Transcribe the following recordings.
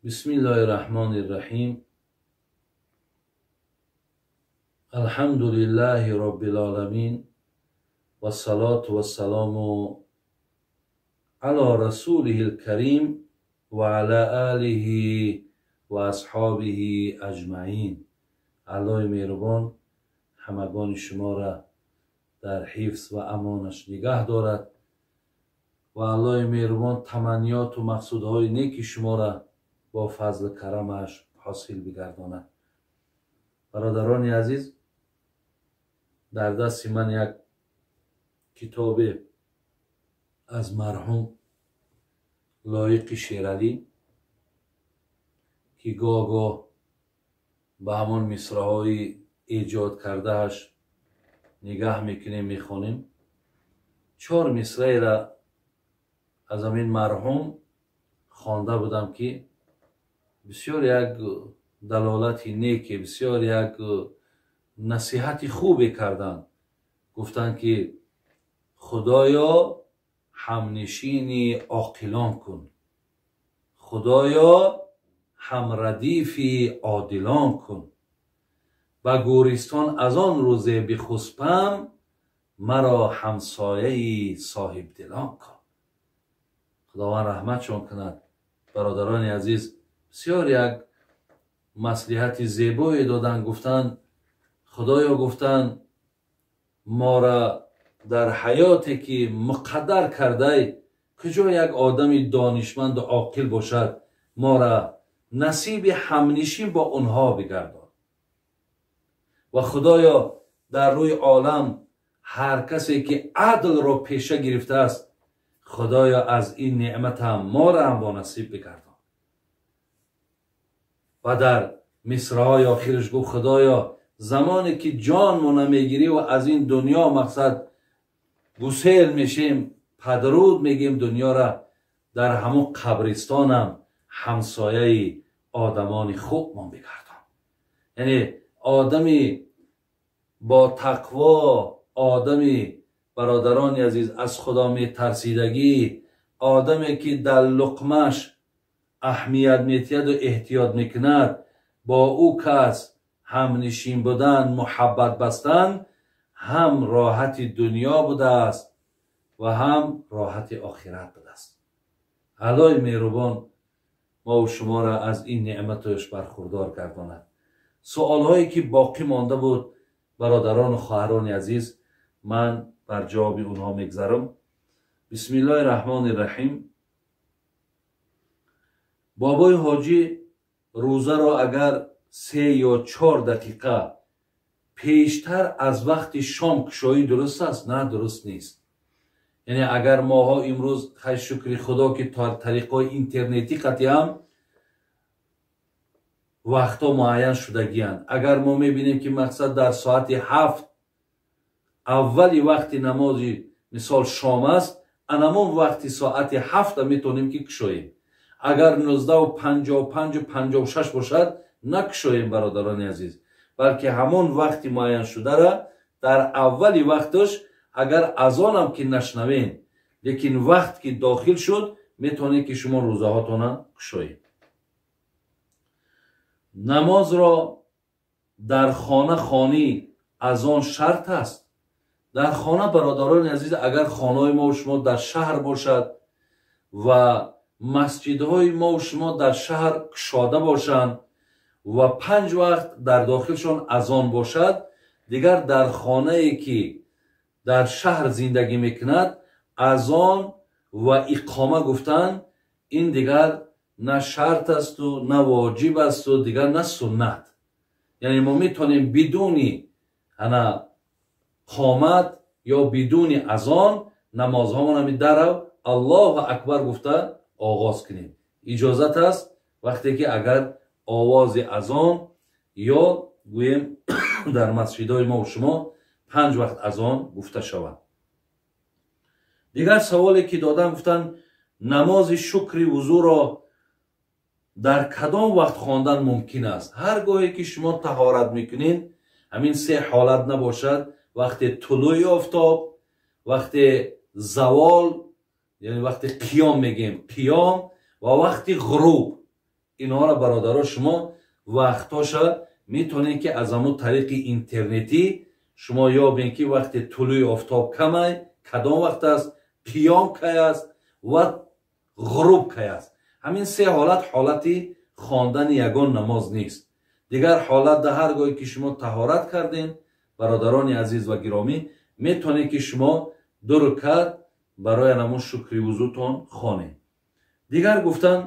Бисмиллоҳи раҳмони раҳим. Алҳамдулиллаҳи роббил оламин вассалоту вассалому ало расулиҳил карим ва ала олиҳи ва асҳобиҳи аҷмаин. Аллоҳи меҳрубон ҳамагони шуморо дар ҳифз ва амонаш нигаҳ дорад ва Аллоҳи меҳрубон таманниёту мақсудҳои неки шуморо бо фазлу карамаш ҳосил бигардонад. Бародарони азиз, дар дасти ман як китобе аз марҳум Лоиқи Шералӣ, ки гоҳ-гоҳ ба ҳамон мисраҳои эҷод кардааш нигаҳ мекунем, мехонем. 4 мисраеро аз ҳамин марҳум хонда будам, ки бисёр як далолати неке, бисёр як насиҳати хубе карданд. Гуфтанд, ки Худоё ҳамнишини оқилон кун, Худоё ҳамрадифи одилон кун, ба гӯристон аз он рӯзе бихуспам, маро ҳамсояи соҳибдилон кун. Худованд раҳматшон кунад. Бародарони азиз, бисёр як маслиҳати зебое доданд. Гуфтанд, Худоё, гуфтанд, моро дар ҳаёте ки муқаддар кардай, куҷо як одами донишманду оқил бошад, моро насиби ҳамнишин бо онҳо бигардон. Ва Худоё, дар рӯи олам ҳар касе ки адлро пеша гирифтааст, Худоё аз ин неъмат ҳам моро ҳам бо насиб бигардон. Ва дар мисраҳои охираш гуфт, Худоё, замоне ки ҷонмона мегирӣ ва аз ин дунё мақсад гусел мешем, падруд мегем дунёра, дар ҳамон қабристонам ҳамсояи одамони хубмон бигардон. Яъне одами бо тақво, одами, бародарони азиз, аз Худо метарсидагӣ, одаме ки дар луқмаш аҳамият метиҳаду эҳтиёт мекунад, бо ӯ кас ҳамнишин будан, муҳаббат бастан ҳам роҳати дунё будааст ва ҳам роҳати охират будааст. Аллоҳи меҳрубон мову шуморо аз ин неъматаш бархурдор гардонад. Суолҳое ки боқӣ монда буд, бародарону хоҳарони азиз, ман бар ҷавоби онҳо мегзарам. Бисмиллоҳи раҳмони раҳим. Бобои ҳоҷӣ, рӯзаро агар 3 ё 4 дақиқа пештар аз вақти шом кушоӣ дуруст аст? На, дуруст нест. Яъне агар моҳо имрӯз, хай шукри Худо, ки тариқҳои интернетӣ қатъиам вақтҳо муайян шудагиянд. Агар мо мебинем, ки мақсад дар соати 7 аввали вақти намози мисол шом аст, анамон вақти соати 7 метавонем ки кушоем. Агар 19:55 56 бошад, накушоем, бародарони азиз, балки ҳамон вақти муайяншударо дар аввали вақташ, агар азонам ки нашнавем, лекин вақт ки дохил шуд, метавонед ки шумо рӯзаҳотона кушоед. Намозро дар хона хонӣ азон шарт аст? Дар хона, бародарони азиз, агар хонаҳои мо шумо дар шаҳр бошад ва масҷидҳои мо шумо дар шаҳр кушода бошанд ва 5 вақт дар дохилшон азон бошад, дигар дар хонае ки дар шаҳр зиндагӣ мекунад, азон ва иқома гуфтан ин дигар на шарт асту, на воҷиб асту, дигар на суннат. Яъне мо метавонем бидуни ана қомат ё бидуни азон намозҳомон ҳамин дарав Аллоҳу акбар гуфта оғоз кунем. Иҷозат аст вақте ки агар овози азон ё гӯем дар масҷидҳои мо шумо 5 вақт азон гуфта шавад. Дигар саволе ки додам, гуфтанд, намози шукри вузӯро дар кадом вақт хондан мумкин аст? Ҳар гоҳе ки шумо таҳорат мекунед, ҳамин 3 ҳолат набошад: вақте тулӯи офтоб, вақте завол, яъне вақте қиём мегем, қиём, ва вақти ғуруб. Инҳоро, бародаро, шумо вақтҳоша метавонед, ки аз ҳамун тариқи интернетӣ шумо ёбед, ки вақте тулӯи офтоб камай кадом вақт аст, қиём кай аст ва ғуруб кай аст. Ҳамин се ҳолат ҳолати хондани ягон намоз нест. Дигар ҳолат дар ҳар гоҳе ки шумо таҳорат кардем, бародарони азиз ва гиромӣ, метавонед, ки шумо ду рукат барои ҳамун шукри вузӯтон хонед. Дигар гуфтан,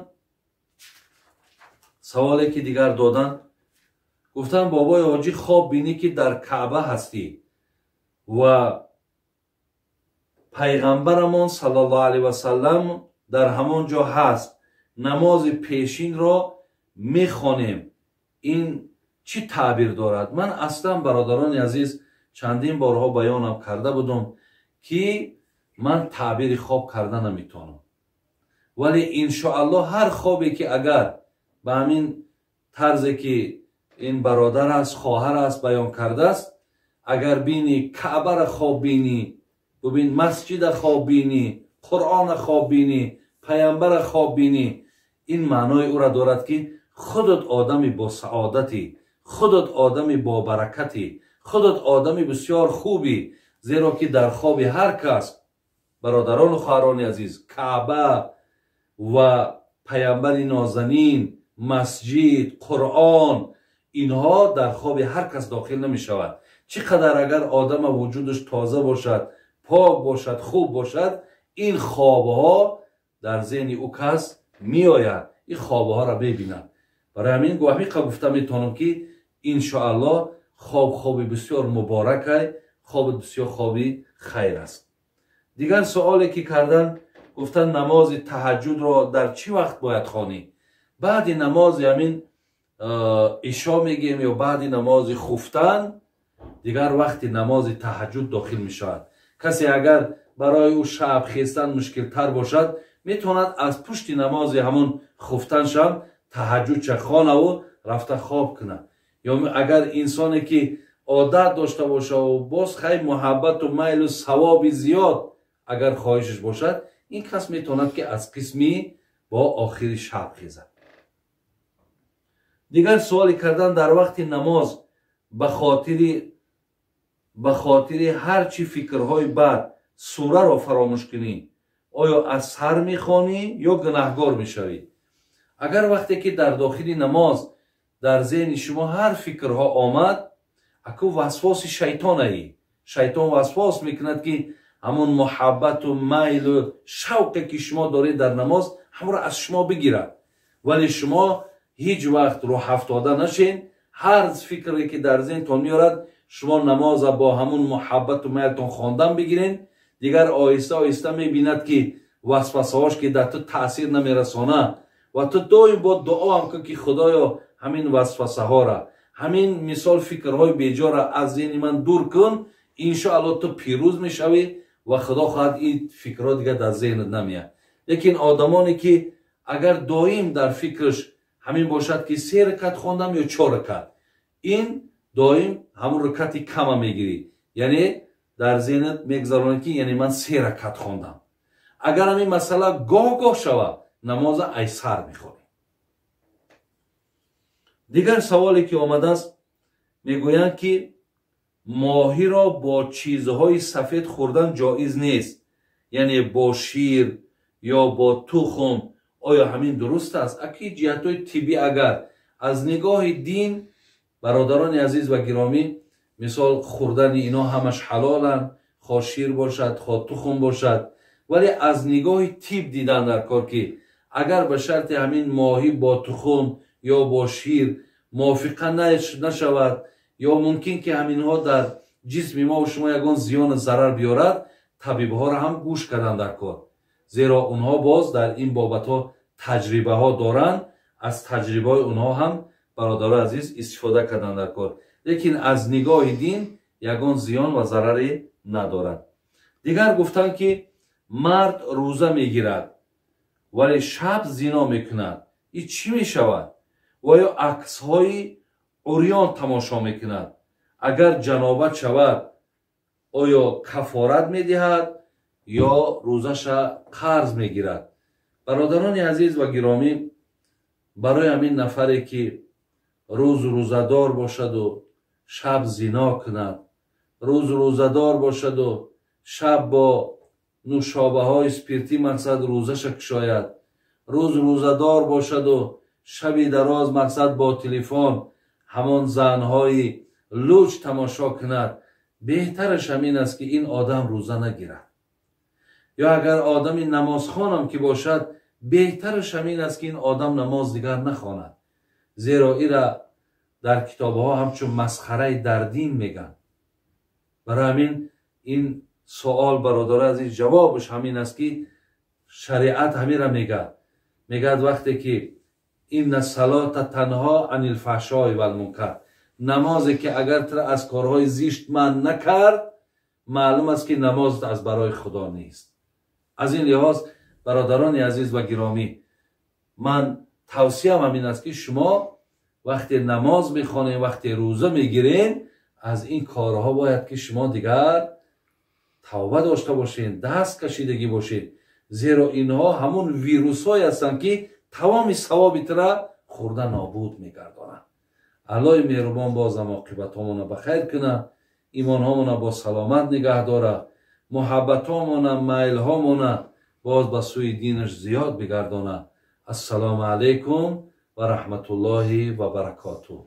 саволе ки дигар додан, гуфтан: бобои ҳоҷӣ, хоб бинӣ, ки дар Каъба ҳастӣ ва пайғамбарамон саллаллоҳу алайҳи васаллам дар ҳамон ҷо ҳаст, намози пешинро мехонем, ин чӣ таъбир дорад? Ман аслан, бародарони азиз, чандин борҳо баёнам карда будум, ки ман таъбири хоб карда наметавонам, вале иншоаллоҳ ҳар хобе ки агар ба ҳамин тарзе ки ин бародар аст, хоҳар аст, баён кардааст, агар бинӣ, Каъбара хоб бинӣ, бубин, масҷида хоб бинӣ, Қуръона хоб бинӣ, паямбара хоб бинӣ, ин маънои ӯра дорад, ки худат одами босаодатӣ, худат одами бобаракатӣ, худат одами бисёр хубӣ. Зеро ки дар хоби ҳар кас, бародарону хоҳарони азиз, Каъба ва паямбари нозанин, масҷид, Қуръон, инҳо дар хоби ҳар кас дохил намешавад. Чӣ қадар агар одама вуҷудаш тоза бошад, пок бошад, хуб бошад, ин хобҳо дар зеҳни ӯ кас меояд, ин хобҳоро мебинад. Барои ҳамин ҳамиқа гуфта метавонам, ки иншоаллоҳ хоб хоби бисёр муборакай, хоби бисёр хоби хайр аст. Дигар суоле ки кардан, гуфтан: намози таҳаҷҷудро дар чӣ вақт бояд хонӣ? Баъди намози ҳамин ишо мегӯем ё баъди намози хуфтан, дигар вақти намози таҳаҷҷуд дохил мешавад. Касе агар барои ӯ шаб хестан мушкилтар бошад, метавонад аз пушти намози ҳамон хуфтаншам таҳаҷҷудча хонаву рафта хоб кунад. Ё агар инсоне ки одат дошта бошаву боз хай муҳаббату майлу савоби зиёд агар хоҳишаш бошад, ин кас метавонад, ки аз қисми бо охири шаб хезад. Дигар суоле кардан: дар вақти намоз ба хотири ҳар чӣ фикрҳои бад сураро фаромӯш кунӣ, оё аз сар мехонӣ ё гунаҳгор мешавӣ? Агар вақте ки дар дохили намоз дар зеҳни шумо ҳар фикрҳо омад, аку васвоси шайтонаи, шайтон васвос мекунад, ки ҳамон муҳаббату майлу шавқе ки шумо доред дар намоз, ҳамро аз шумо бигирад. Вале шумо ҳеҷ вақт рӯҳафтода нашен. Ҳар фикре ки дар зеҳнтон меорад, шумо намоза бо ҳамун муҳаббату майлтон хондан бигирен. Дигар оҳиста оҳиста мебинад, ки васвасаҳош ки дар ту таъсир намерасона, ва ту доим бо дуо ҳам кун, ки худоё, ҳамин васвасаҳора, ҳамин мисол фикрҳои беҷора аз зеҳни ман дур кун. Иншоалло ту пирӯз мешавӣ ва худо хоҳад, ин фикрҳо дигар дар зеҳнат намеяд. Лекин одамоне ки агар доим дар фикраш ҳамин бошад, ки се ракат хондам ё чор ракат, ин доим ҳамун ракати кама мегирӣ, яъне дар зеҳнат мегузаронӣ, ки яъне ман се ракат хондам. Агар ҳамин масъала гоҳ гоҳ шавад, намоза айсар мехонӣ. Дигар саволе ки омадааст, мегӯянд, ки моҳиро бо чизҳои сафед хӯрдан ҷоиз нест, яъне бо шир ё бо тухм, оё ҳамин дуруст аст? Аки ҷиҳатҳои тиббӣ, агар аз нигоҳи дин, бародарони азиз ва гиромӣ, мисол хӯрдани ино ҳамаш ҳалоланд, хо шир бошад, хо тухм бошад. Вале аз нигоҳи тиб дидан дар кор, ки агар ба шарти ҳамин моҳӣ бо тухм ё бо шир мувофиқа нашавад ё мумкин ки ҳаминҳо дар ҷисми мо шумо ягон зиёну зарар биёрад, табибҳоро ҳам гӯш кардан дар кор, зеро онҳо боз дар ин бобатҳо таҷрибаҳо доранд. Аз таҷрибаҳои онҳо ҳам, бародарои азиз, истифода кардан дар кор. Лекин аз нигоҳи дин ягон зиён ва зараре надорад. Дигар гуфтанд, ки мард рӯза мегирад, вале шаб зино мекунад, ин чӣ мешавад? Ва ё аксҳои урён тамошо мекунад, агар ҷанобат шавад, оё кафорат медиҳад ё рӯзаша қарз мегирад? Бародарони азиз ва гиромӣ. Барои ҳамин нафаре ки рӯз рӯзадор бошаду шаб зино кунад, рӯз рӯзадор бошаду шаб бо нӯшобаҳои спиртӣ мақсад рӯзаша кушояд, рӯз рӯзадор бошаду шаби дароз мақсад бо телефон ҳамон занҳои луч тамошо кунад, беҳтараш ҳамин аст ки ин одам рӯза нагирад. Ё агар одами намозхонам ки бошад, беҳтараш ҳамин аст ки ин одам намоз дигар нахонад, зеро ира дар китобҳо ҳамчун масхараи дар дин мегӯянд. Барои ҳамин ин суол, бародари азиз, ҷавобаш ҳамин аст ки шариат ҳамира мегӯяд. Мегӯяд вақте ки инна салота танҳо анил фаҳшои валмункар, намозе ки агар тура аз корҳои зишт манъ накард, маълум аст ки намозат аз барои Худо нест. Аз ин лиҳоз, бародарони азиз ва гиромӣ, ман тавсиям ҳамин аст ки шумо вақте намоз мехонед, вақте рӯза мегиред, аз ин корҳо бояд ки шумо дигар тавба дошта бошед, даст кашидагӣ бошед, зеро инҳо ҳамун вирусҳое ҳастанд ки тамоми савоби тура хӯрда нобуд мегардонанд. Аллоҳи меҳрубон бозам оқибатҳомона ба хайр кунад, имонҳомона бо саломат нигаҳ дорад, муҳаббатҳомона, майлҳомона боз ба сӯи динаш зиёд бигардонад. Ассалому алайкум ва раҳматуллоҳи ва баракотуҳ.